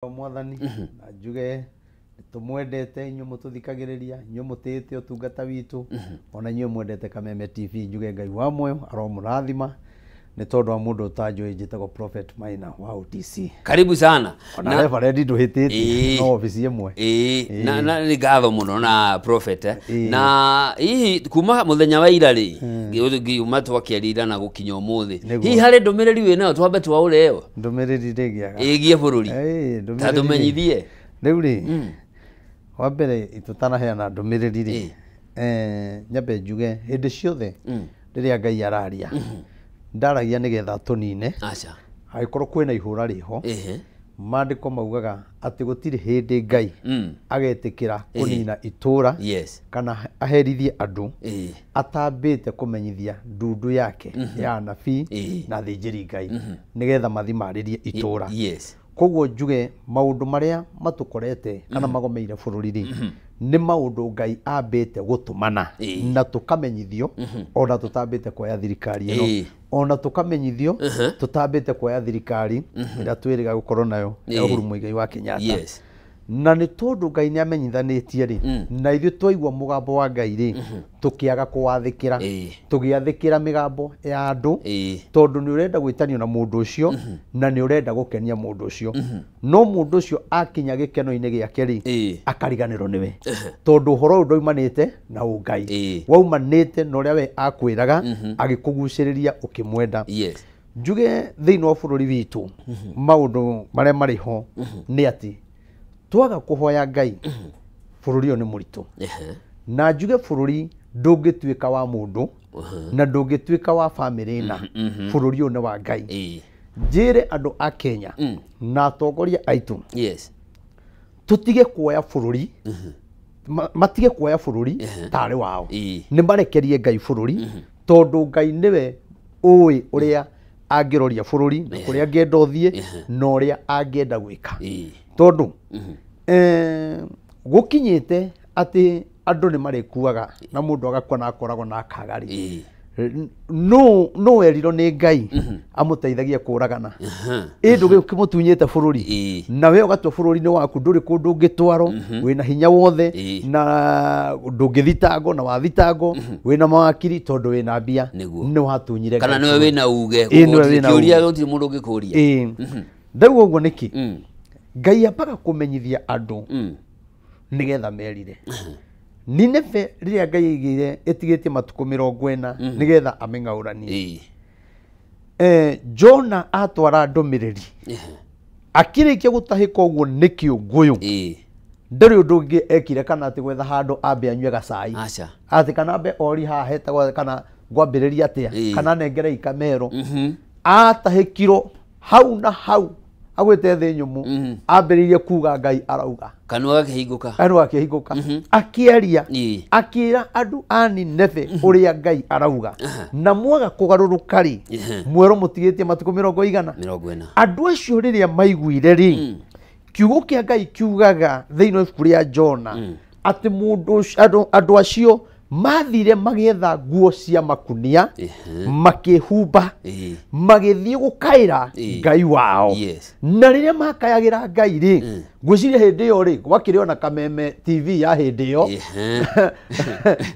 Mwathani na njuge tumwendete inyuĩ mũtũthikagĩrĩria, inyuĩ mũtĩĩte ũtungata witũ, ona inyuĩ mwendete Kameme TV. Njuge Ngai wa muoyo aromũrathima nĩ tondũ wa mũndũ ũtanjũĩ, njĩtagwo Prophet Maina wa OTC. Karibu sana. Ona reverend ndũhĩtĩtie, no obici ĩmwe. Ĩĩ, na nĩ ngatho mũno na prophet. Na hihi kuma mũthenya wa ira rĩ, ngiuma twakĩaria ira na gũkinya ũmũthĩ, hihi harĩ ndũmĩrĩri wĩ nayo twambe twaũre ĩyo? Ndũmĩrĩri ndĩngĩaga. Ĩgiĩ bũrũri, ta tũmenyithie. Rĩu rĩ, wa mbere tũtanaheana ndũmĩrĩri rĩ, nyambe njuge hĩndĩ ciothe rĩrĩa Ngai araria, ndaragia nĩgetha tũnine. Aca. Angĩkorwo kwĩna ihũra rĩho, maandĩko maugaga atĩ gũtirĩ hĩndĩ Ngai agetĩkĩra kũnina itũra kana aherithie andũ atambĩte kũmenyithia ndundu yake ya anabii na athĩnjĩri Ngai nĩgetha mathiĩ marĩrie itũra. Koguo njuge maũndũ marĩa matũkorete kana magomeire bũrũri rĩ, nĩ maũndũ Ngai ambĩte gũtũmana na tũkamenyithio ona tũtambĩte kuoya thirikari ĩno, ona tũkamenyithio tũtambĩte kuoya thirikari ĩrĩa twĩrĩga gũkorwo nayo ya Uhuru Muigai wa Kenyatta. Na nĩ tondũ Ngai nĩ amenyithanĩtie rĩ, na ithuĩ twaigua mũgambo wa Ngai rĩ, tũkĩaga kũwathĩkĩra, tũgĩathĩkĩra mĩgambo ya andũ, tondũ nĩ ũrenda gwĩtanio na mũndũ ũcio na nĩ ũrenda gũkenia mũndũ ũcio, no mũndũ ũcio akinya gĩkeno-inĩ gĩake rĩ, akariganĩrwo nĩwe, tondũ ũhoro ũyũ ndwaumanĩte na ũngai, waumanĩte na ũrĩa we akwĩraga agĩkũgucĩrĩria ũkĩmwenda. Njuge thĩinĩ wa bũrũri witũ maũndũ marĩa marĩ ho nĩ atĩ twaga kũhoya Ngai bũrũri ũyũ nĩ mũritũ. Na njuge bũrũri ndũngĩtuĩka wa mũndũ na ndũngĩtuĩka wa bamĩrĩ na bũrũri ũyũ nĩ wa Ngai. Njĩre andũ a Kenya na atongoria aitũ tũtige kuoya bũrũri, matige kuoya bũrũri tarĩ wao, nĩ marekerie Ngai bũrũri, tondũ Ngai nĩwe ũĩ ũrĩa angĩroria bũrũri na kũrĩa angĩenda ũthiĩ na ũrĩa angĩenda gwĩka. Tondũ gũkinyĩte atĩ andũ nĩ marĩkuaga na mũndũ agakua na akoragwo na akaga rĩ, no werirwo nĩ Ngai amũteithagie kũragana, ĩ ndũgĩkĩmũtunyĩte bũrũri na we ũgatua bũrũri nĩ waku, ndũrĩ kũndũ ũngĩtwarwo, wĩna hinya wothe na ndũngĩthitangwo na wathitangwo, wĩna mawakiri tondũ wĩna mbia, nĩ watunyire. Kana nĩwe wĩna uge, kĩũria gũtirĩ mũndũ ũngĩkũria. Ndauga ũguo nĩkĩ? Ngai ambaga kũmenyithia andũ nĩgetha merire. Nineve rĩrĩa Ngai aigire ĩtigĩtie matukũ 40 nĩgetha amĩng'aũranie. Jona atwara ndũmĩrĩri akĩrĩkia gũtahĩka ũguo nĩ kĩũngũyũ, ndarĩ ũndũ ũngĩ ekire kana atĩ gwetha handũ ambe anyue gacai, atĩ kana ambe ori haha hetagwo kana ngwambĩrĩria atĩa, kana nengere ikamero. Atahĩkirwo hau na hau agwĩte thĩ nyũmũ, ambĩrĩirie kuga Ngai arauga, kanua gakĩhingũka, kanua gakĩhingũka, akĩaria, akĩra andũ a Nineve ũrĩa Ngai arauga, na mwaga kũgarũrũka rĩ, mwerũ mũtigĩtie matukũ 40. Andũ acio rĩrĩa maiguire rĩ, kiugo kĩa Ngai kiugaga thĩinĩ wa ibuku rĩa Jona atĩ mũndũ andũ acio mathire magĩetha nguo cia makunia, makĩhumba, magĩthiĩ gũkaĩra Ngai wao. Na rĩrĩa makayagĩra Ngai rĩ, ngwĩciria hĩndĩ ĩyo rĩ, gwakĩrĩ ona Kameme TV ya hĩndĩ ĩyo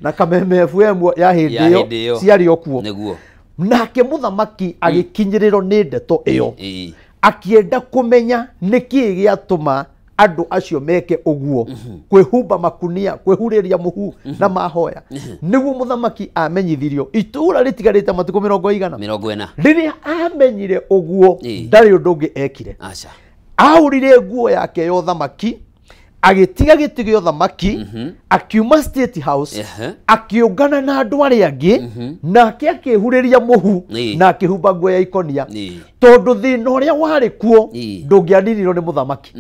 na Kameme FM ya hĩndĩ ĩyo ciarĩ o kuo. Nake mũthamaki agĩkinyĩrĩrwo nĩ ndeto ĩyo, akĩenda kũmenya nĩkĩĩ gĩatũma andũ acio meke ũguo, kwĩhumba makunia, kwĩhurĩria mũhu na mahoya. Nĩguo mũthamaki amenyithirio itũra rĩtigarĩte matukũ 40. Rĩrĩa amenyire ũguo, ndarĩ ũndũ ũngĩ ekire. Ahũrire nguo yake ya ũthamaki, agĩtiga gĩtĩ gĩa ũthamaki, akiuma State House, akĩũngana na andũ arĩa angĩ, nake akĩhurĩria mũhu na akĩhumba nguo ya ikonia, tondũ thĩna ũrĩa warĩ kuo ndũngĩanirirwo nĩ mũthamaki,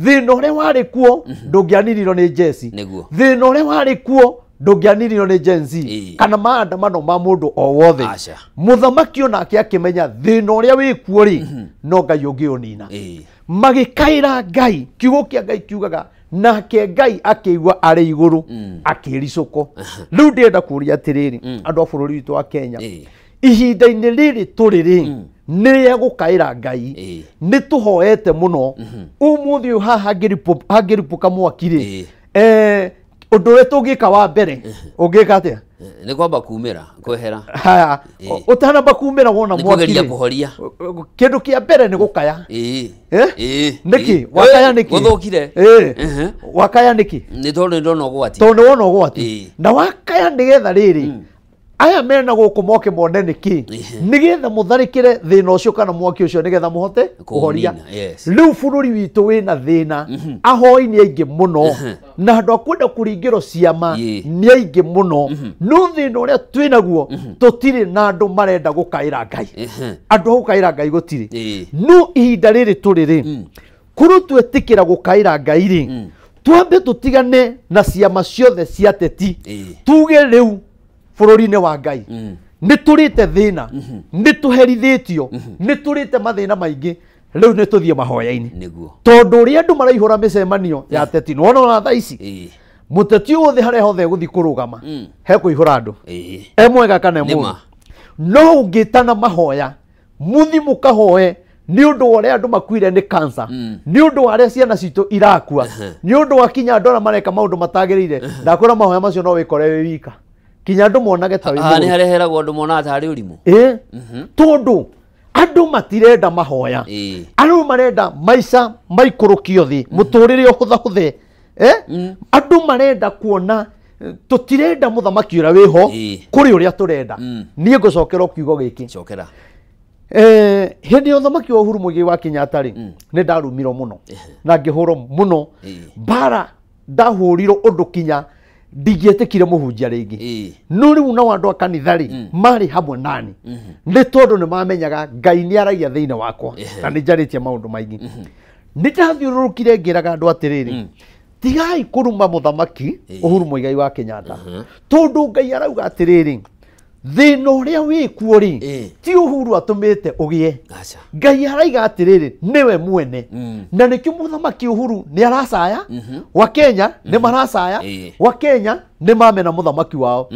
thĩna ũrĩa warĩ kuo ndũngĩanirirwo nĩ jeci, thĩna ũrĩa warĩ kuo ndũngĩanirirwo nĩ Gen Z kana maandamano ma mũndũ o wothe. Mũthamaki onake akĩmenya thĩna ũrĩa wĩ kuo rĩ, no Ngai ũngĩũnina. Magĩkaĩra Ngai, kiugo kĩa Ngai kiugaga nake Ngai akĩigua arĩ igũrũ akĩricũko. Rĩu ndĩrenda kũũria atĩrĩrĩ, andũ a bũrũri witũ wa Kenya, ihinda-inĩ rĩrĩ tũrĩ rĩ, Nĩ rĩa gũkaĩra Ngai. Nĩ tũhoete mũno. Ũmũthĩ ũyũ haha hangĩripũka mwaki rĩ. Ũndũ ũrĩa tũngĩka wa mbere, ũngĩka atĩa? Nĩ kwamba kumĩra, kwehera. Haya, ũtanamba kumĩra wona mwaki. Nĩ kũgeria kũhoria. Kĩndũ kĩa mbere nĩ gũkaya. Nĩkĩ? Wakaya nĩkĩ? Gũthũkire. Wakaya nĩkĩ? Nĩ tondũ nĩ ndona ũgwati. Tondũ nĩ wona ũgwati. Na wakaya nĩgetha rĩrĩ, aya mena gũkũ moke mone nĩkĩ, nĩgetha mũtharĩkĩre thĩna ũcio kana mwaki ũcio nĩgetha mũhote kũhoria. Rĩu bũrũri witũ wĩna thĩna, ahoi nĩ aingĩ mũno, na andũ a kwenda kũringĩrwo ciama nĩ aingĩ mũno. No thĩna ũrĩa twĩnaguo, tũtirĩ na andũ marenda gũkaĩra Ngai. Andũ a gũkaĩra Ngai gũtirĩ. No ihinda rĩrĩ tũrĩ rĩ, kũrũ twetĩkĩra gũkaĩra Ngai rĩ, twambe tũtigane na ciama ciothe cia teti, tuge rĩu bũrũri-inĩ wa Ngai nĩ tũrĩte thĩna, nĩ tũherithĩtio, nĩ tũrĩte mathĩna maingĩ, rĩu nĩ tũthiĩ mahoya-inĩ. Tondũ ũrĩa andũ maraihũra mĩcemanio ya teti, nĩwona ona thaa ici mũteti wothe harĩa hothe egũthiĩ kũrũgama hekũihũra andũ, e mwega kana e mũũru. No ũngĩtana mahoya, mũthiĩ mũkahoe nĩ ũndũ wa ũrĩa andũ makuire nĩ cancer, nĩ ũndũ wa arĩa ciana citũ irakua, nĩ ũndũ wa kinya andũ arĩa mareka maũndũ matagĩrĩire, ndakwĩra mahoya macio no wĩkore wĩ wika. Kinya andũ monage ta wĩ mũũru. Nĩ hareheragwo andũ monaga ta arĩ ũrimũ. Tondũ andũ matirenda mahoya, andũ marenda maica maikũrũkio thĩ, mũtũrĩre ũhũthahũthe. Andũ marenda kuona tũtirenda mũthamaki ũrĩa wĩho kũrĩ ũrĩa tũrenda. Niĩ ngũcokera kiugo gĩkĩ. Cokera. Hĩndĩ ya ũthamaki wa Uhuru Muigai wa Kenyatta rĩ, nĩ ndarumirwo mũno na ngĩhũrwo mũno, mbara ndahũrirwo ũndũ kinya ndingĩetĩkire mũhunjia rĩngĩ. No rĩu nao andũ a kanitha rĩ, marĩ hamwe nani, nĩ tondũ nĩ mamenyaga Ngai nĩ aragia thĩinĩ wakwa na nĩ njarĩtie maũndũ maingĩ. Nĩ ndathiũrũrũkire ngĩraga andũ atĩrĩrĩ, tigai kũruma mũthamaki Uhuru Muigai wa Kenyatta, tondũ Ngai arauga atĩrĩrĩ, thĩna ũrĩa wĩkuo rĩ, ti Uhuru atũmĩte ũgĩe. Ngai araiga atĩrĩrĩ, nĩwe mwene. Na nĩkĩo mũthamaki Uhuru nĩ aracaya, wa Kenya nĩ maracaya, wa Kenya nĩ mamena mũthamaki wao.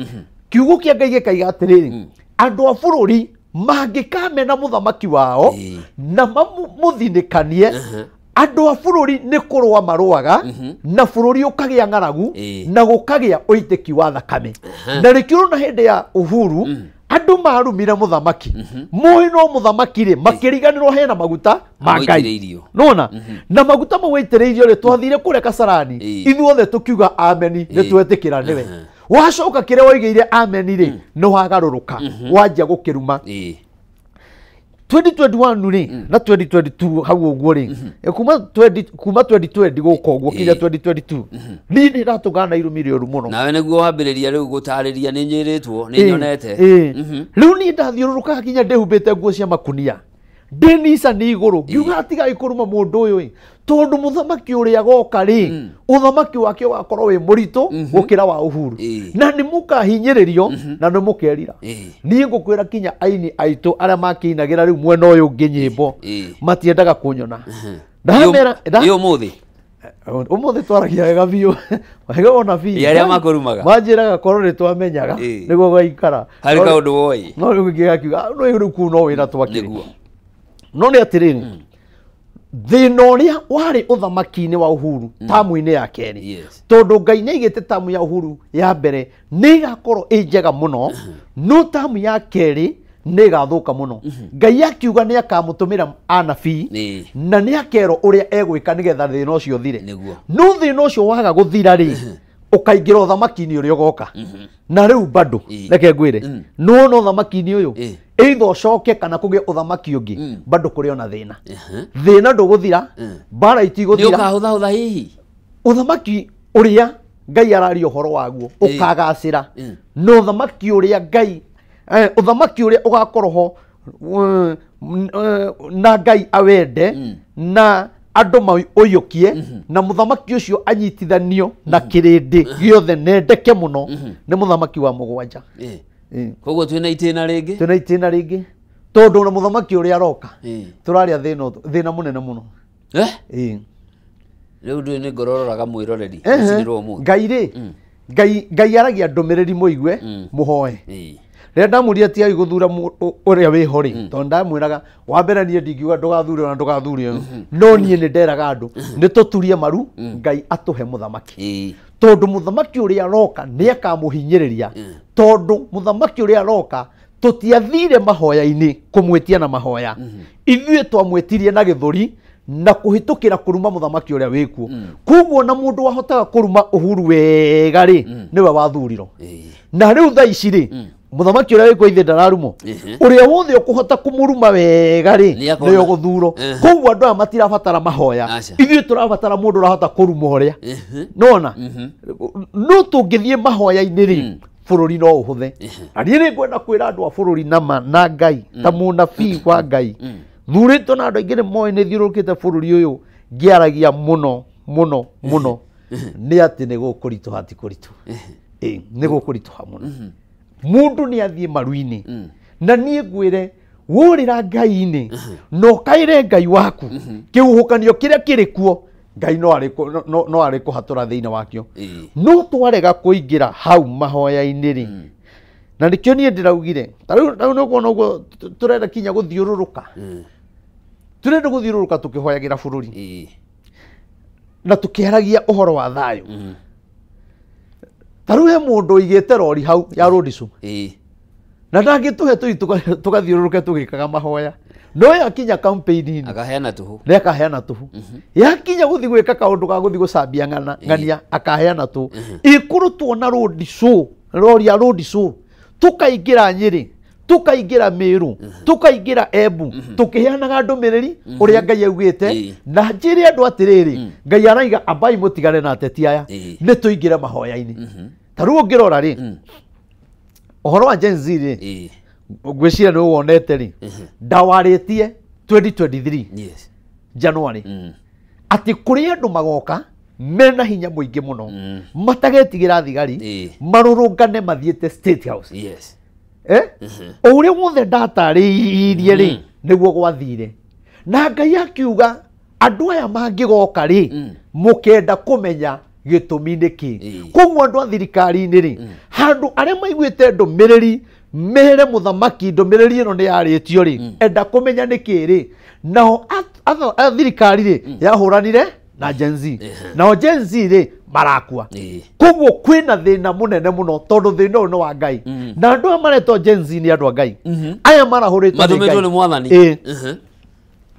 Kiugo kĩa Ngai gĩkaiga atĩrĩrĩ, andũ a bũrũri mangĩkamena mũthamaki wao na mamũthinĩkanie, andũ a bũrũri nĩ kũrũa marũaga, na bũrũri ũkagĩa ng'aragu, na gũkagĩa ũitĩki wa thakame. Na nĩkĩo ũrona hĩndĩ ya Uhuru, andũ marumire mũthamaki, moĩ no mũthamaki rĩ, makĩriganĩrwo hena maguta ma Ngai. Nona na maguta mau aitĩrĩirio rĩ, twathire kũrĩa Kasarani, ithuothe tũkiuga ameni, nĩ twetĩkĩra nĩwe. Wacoka kĩrĩa woigĩire ameni rĩ, nĩ wagarũrũka, wanjia gũkĩruma. 2021 rĩ na 2022 hau ũguo rĩ, kuma 2020 gũka ũguo kinya 2022, niĩ nĩ ndatũngana na irumi rĩũru mũno. Nawe nĩguo wambĩrĩria rĩu gũtarĩria, nĩ nyĩrĩtwo, nĩ nyonete. Rĩu niĩ ndathiũrũrũkaga kinya ndĩhumbĩte nguo cia makunia, ndĩ nicani igũrũ, ngiuga tigai kũruma mũndũ ũyũ ĩ, tondũ mũthamaki ũrĩa goka rĩ, ũthamaki wake ũgakorwo wĩ mũritũ gũkĩra wa Uhuru, na nĩ mũkahinyĩrĩrio na nĩ mũkerira. Niĩ ngũkwĩra kinya aini aitũ arĩa makĩinagĩra rĩu mwena ũyũ ũngĩ nyĩmbo matiendaga kũnyona. Ũmũthĩ ũmũthĩ twaragia wega biũ, wega ona biũ. Arĩa makũrumaga manjĩraga korwo nĩ twamenyaga nĩguo gwaikara. Harĩ kaũndũ woĩ. No rĩu ngĩgakiuga no rĩu kũu no wĩra twakĩrĩ. No nĩ atĩrĩrĩ, thĩna ũrĩa warĩ ũthamaki-inĩ wa Uhuru tamu-inĩ ya kerĩ, tondũ Ngai nĩ aigĩte tamu ya Uhuru ya mbere nĩ ĩgakorwo ĩ njega mũno, no tamu ya kerĩ nĩ ĩgathũka mũno. Ngai akiuga nĩ akamũtũmĩra anabii na nĩ akerwo ũrĩa egwĩka nĩgetha thĩna ũcio ũthire. No thĩna ũcio waga gũthira rĩ, ũkaingĩra ũthamaki-inĩ ũrĩa ũgoka. Na rĩu bado reke ngwĩre, nĩwona ũthamaki-inĩ ũyũ, either ũcoke kana kũgĩe ũthamaki ũngĩ, bado kũrĩ ona thĩna. Thĩna ndũgũthira, mbara itigũthira. Nĩ ũkahũthahũtha hihi? Ũthamaki ũrĩa Ngai araria ũhoro waguo ũkagacĩra, na ũthamaki ũrĩa Ngai, ũthamaki ũrĩa ũgakorwo ho na Ngai awende na andũ maũiyũkie, na mũthamaki ũcio anyitithanio na kĩrĩndĩ gĩothe nendeke mũno, nĩ mũthamaki wa mũgwanja. Koguo twĩna itĩna rĩngĩ? Twĩna itĩna rĩngĩ, tondũ na mũthamaki ũrĩa aroka tũraria thĩna mũnene mũno. Rĩu ndũĩ nĩ ngoro ũroraga mwĩroreri. Ngai rĩ, Ngai aragia ndũmĩrĩri mũigue, mũhoe. Rĩrĩa ndamũria tigai gũthura ũrĩa wĩho rĩ, tondũ ndamwĩraga wa mbere niĩ ndingiuga ndũgathure ona ndũgathure ũyũ, no niĩ nĩ nderaga andũ nĩ tũturie maru Ngai atũhe mũthamaki. Tondũ mũthamaki ũrĩa aroka nĩ akamũhinyĩrĩria, tondũ mũthamaki ũrĩa aroka tũtiathire mahoya-inĩ kũmwĩtia na mahoya, ithuĩ twamwĩtirie na gĩthũri na kũhĩtũkĩra kũruma mũthamaki ũrĩa wĩkuo. Koguo na mũndũ wahotaga kũruma Uhuru wega rĩ, nĩwe wathurirwo. Na rĩu thaa ici rĩ, mũthamaki ũrĩa wĩkuo ithe ndararumwo, ũrĩa wothe ũkũhota kũmũruma wega rĩ, nĩwe ũgũthurwo. Koguo andũ aya matirabatara mahoya, ithuĩ tũrabatara mũndũ ũrahota kũruma ũrĩa. Nĩwona? No tũngĩthiĩ mahoya-inĩ rĩ, bũrũri no ũhũthe. Na niĩ nĩ ngwenda kwĩra andũ a bũrũri nama na Ngai ta mũnabii wa Ngai thurĩtwo na andũ aingĩ nĩ moĩ nĩ thiũrũrũkĩte bũrũri ũyũ ngĩaragia mũno mũno mũno, nĩ atĩ nĩ gũkũritũha ti kũritũha. Nĩ gũkũritũha mũno. Mũndũ nĩ athiĩ maru-inĩ, na niĩ ngwĩre wũrĩra Ngai-inĩ na ũkaĩre Ngai waku, kĩhuhũkanio kĩrĩa kĩrĩ kuo Ngai no arĩ kũhatũra thĩinĩ wakĩo. No twarega kũingĩra hau mahoya-inĩ rĩ, na nĩkĩo niĩ ndĩraugire ta rĩu nĩ ũkuona ũguo tũrenda kinya gũthiũrũrũka, tũrenda gũthiũrũrũka tũkĩhoyagĩra bũrũri na tũkĩaragia ũhoro wa thayũ. Ta rĩu he mũndũ ũigĩte rori hau ya road show, na ndangĩtũhe tũi tũgathiũrũrũke tũgĩkaga mahoya, no yakinya campaign-inĩ akaheana tũhũ, nĩ akaheana tũhũ. Yakinya gũthiĩ gwĩka kaũndũ ga gũthiĩ gũcambia ng'ania akaheana tũhũ. Ĩkũrũ tuona road show, rori ya road show, tũkaingĩra Nyĩrĩ, tũkaingĩra Mĩrũ, tũkaingĩra Embu, tũkĩheanaga ndũmĩrĩri ũrĩa Ngai augĩte, na njĩre andũ atĩrĩrĩ, Ngai araiga ambai mũtigane na ateti aya, nĩ tũingĩre mahoya-inĩ. Ta rĩu ũngĩrora rĩ, ũhoro wa Gen Z rĩ, ngwĩciria nĩ ũwonete rĩ, ndawarĩtie 2023 January, atĩ kũrĩ andũ magoka mena hinya mũingĩ mũno, matagetigĩra thigari, marũrũngane mathiĩte State House. O ũrĩa wothe ndatarĩirie rĩ, nĩguo gwathire. Na Ngai akiuga andũ aya mangĩgoka rĩ, mũkenda kũmenya gĩtũmi nĩ kĩ. Koguo andũ a thirikari-inĩ rĩ, handũ arĩa maiguĩte ndũmĩrĩri mere mũthamaki ndũmĩrĩri ĩno nĩ yarĩtio rĩ, enda kũmenya nĩ kĩ rĩ, nao a thirikari rĩ yahũranire na Gen Z, nao Gen Z rĩ marakua. Koguo kwĩna thĩna mũnene mũno, tondũ thĩna ũyũ nĩ wa Ngai, na andũ aya maretwo Gen Z nĩ andũ a Ngai, aya marahũrĩtwo nĩ Mwathani.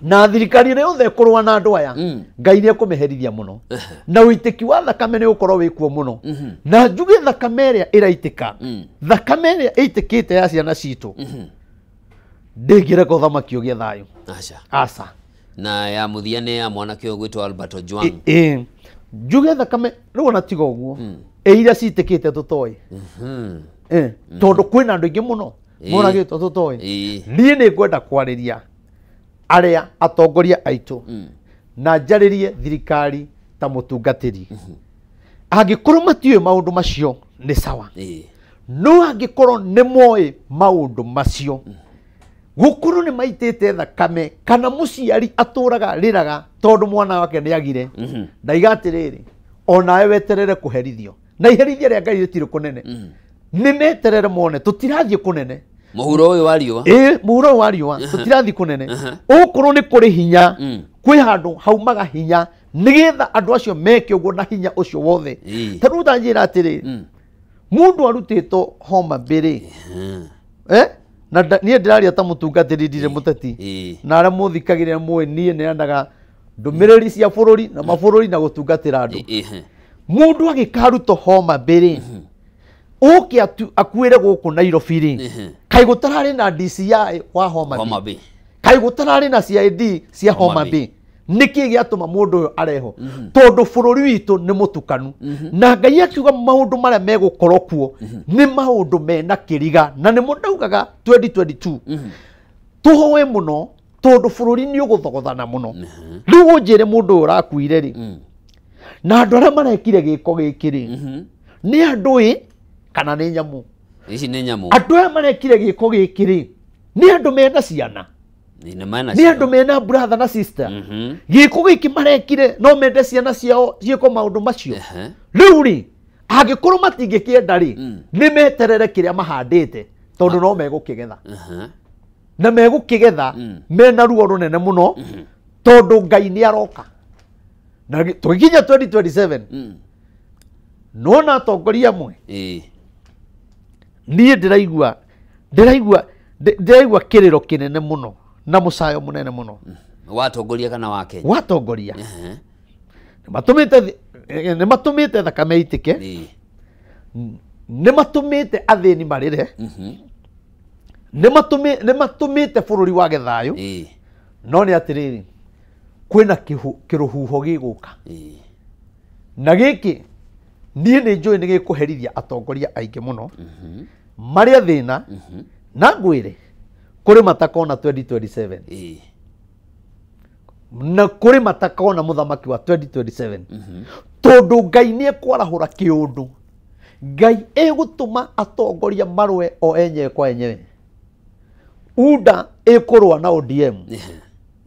Na thirikari ĩrĩa yothe ĩkũrũa na andũ aya, Ngai nĩ ekũmĩherithia mũno, na ũitĩki wa thakame nĩ ũgũkorwo wĩkuo mũno. Na njuge thakame ĩrĩa ĩraitĩka, thakame ĩrĩa ĩitĩkĩte ya ciana citũ, ndĩngĩreka ũthamaki ũgĩe thayũ. Aca. Na ya mũthia nĩ ya mwanake ũyũ gwĩtwo Albert Ojwang. Njuge thakame rĩu ona tiga ũguo, iria citĩkĩte tũtoĩ, tondũ kwĩna andũ aingĩ mũno moragĩtwo tũtoĩ. Niĩ nĩ ngwenda kwarĩria arĩa atongoria aitũ, na njarĩrie thirikari ta mũtungatĩri. Angĩkorwo matiũĩ maũndũ macio nĩ sawa, no angĩkorwo nĩ moĩ maũndũ macio, gũkorwo nĩ maitĩte thakame, kana mũciari atũraga rĩraga tondũ mwana wake nĩ agire, ndaiga atĩrĩrĩ, onawe weterere kũherithio. Na iherithia rĩa Ngai rĩtirĩ kũnene, nĩ meterere mone tũtirathiĩ kũnene. Mũhuro ũyũ wa riũa, mũhuro ũyũ wa riũa tũtirathiĩ kũnene. Ũkorwo nĩ kũrĩ hinya, kwĩ handũ haumaga hinya nĩgetha andũ acio meke ũguo na hinya ũcio wothe. Ta rĩu tanjĩra atĩrĩ, mũndũ arutĩtwo Homa Bay rĩ, na niĩ ndĩraria ta mũtungatĩri, ndirĩ mũteti, na arĩa mũthikagĩrĩria mũĩ niĩ neanaga ndũmĩrĩri cia bũrũri na mabũrũri na gũtungatĩra andũ. Mũndũ agĩkarutwo Homa Bay rĩ, ũke akuĩre gũkũ Nairobi rĩ, kaĩ gũtararĩ na DCI wa Homa Bay, kaĩ gũtararĩ na CID cia Homa Bay, nĩkĩ gĩatũma mũndũ ũyũ areho? Tondũ bũrũri witũ nĩ mũtukanu, na Ngai akiuga maũndũ marĩa megũkorwo kuo nĩ maũndũ mena kĩriga, na nĩmo ndaugaga 2022 tũhoe mũno, tondũ bũrũri nĩ ũgũthogothana mũno. Rĩu ũnjĩre mũndũ ũyũ ũrakuire rĩ, na andũ arĩa marekire gĩko gĩkĩ rĩ, nĩ andũ ĩ kana nĩ nyamũ? Ici nĩ nyamũ. Andũ aya marekire gĩko gĩkĩ rĩ, nĩ andũ mena ciana, nĩ andũ mena brother na sister. Gĩko gĩkĩ marekire no mende ciana ciao ciĩko maũndũ macio. Rĩu rĩ, angĩkorwo matingĩkĩenda rĩ, nĩ meterere kĩrĩa mahandĩte. Tondũ no megũkĩgetha. Na megũkĩgetha mena ruo rũnene mũno tondũ Ngai nĩ aroka. Na tũgĩkinya 2027 nona atongoria amwe niĩ ndĩraigua ndĩraigua kĩrĩro kĩnene mũno na mũcayo mũnene mũno. Watongoria kana wa Kenya? Watongoria. Nĩ matũmĩte thakame itĩke. Nĩ matũmĩte athĩni marĩre. Nĩ matũmĩte bũrũri wage thayũ. No nĩ atĩrĩrĩ, kwĩna kĩrũhuho gĩgũka. Na gĩkĩ niĩ nĩ njũĩ nĩ gĩkũherithia atongoria aingĩ mũno marĩa thĩna na ngwĩre kũrĩ matakona 2027 na kũrĩ matakona mũthamaki wa 2027 tondũ Ngai nĩ ekwarahũra kĩũndũ. Ngai egũtũma atongoria marũe o enyewe kwa enyewe. UDA ĩkũrũa na ODM.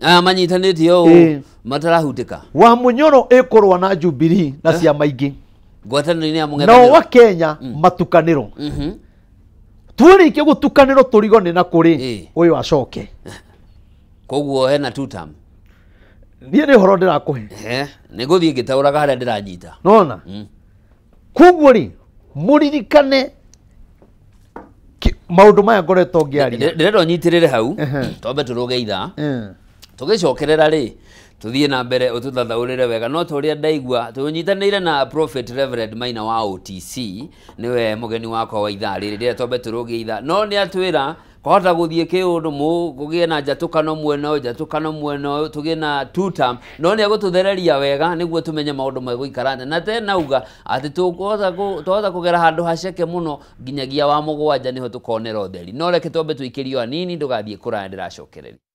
Aya manyitanĩtie ũũ matarahutĩka. Wa Munyoro ĩkũrũa na Jubilee na ciama ingĩ. Ngwatanĩro-inĩ ya mũng'ethanĩro. Nao wa Kenya matukanĩro. Twarĩkia gũtukanĩrwo tũrigo nĩ na kũrĩ ũyũ acoke. Koguo hena two term. Niĩ nĩ ũhoro ndĩrakũhe. Nĩ ngũthiĩ ngĩtaũraga harĩa ndĩranyita. Nona? Koguo rĩ, mũririkane maũndũ maya ngoretwo ngĩaria. Ndĩrenda ũnyitĩrĩre hau, twambe tũrũge ithaa. Tũgĩcokerera rĩ, tũthiĩ na mbere ũtũthathaũrĩre wega no ta ũrĩa ndaigua tũnyitanĩire na Prophet Reverend Maina wa OTC nĩwe mũgeni wakwa wa ithaa rĩrĩ rĩrĩa twambe tũrũge ithaa no nĩ atwĩra kwahota gũthiĩ kĩũndũ kũgĩe na njatũkano mwena ũyũ njatũkano mwena ũyũ tũgĩe na two term no nĩ egũtũthereria wega nĩguo tũmenye maũndũ megũikara atĩa na tenauga atĩ tũhota kũgera handũ haceke mũno nginyagia wa mũgwanja nĩho tũkonera ũtheri no reke twambe tũikĩrio hanini ndũgathiĩ kũraya ndĩracokereria.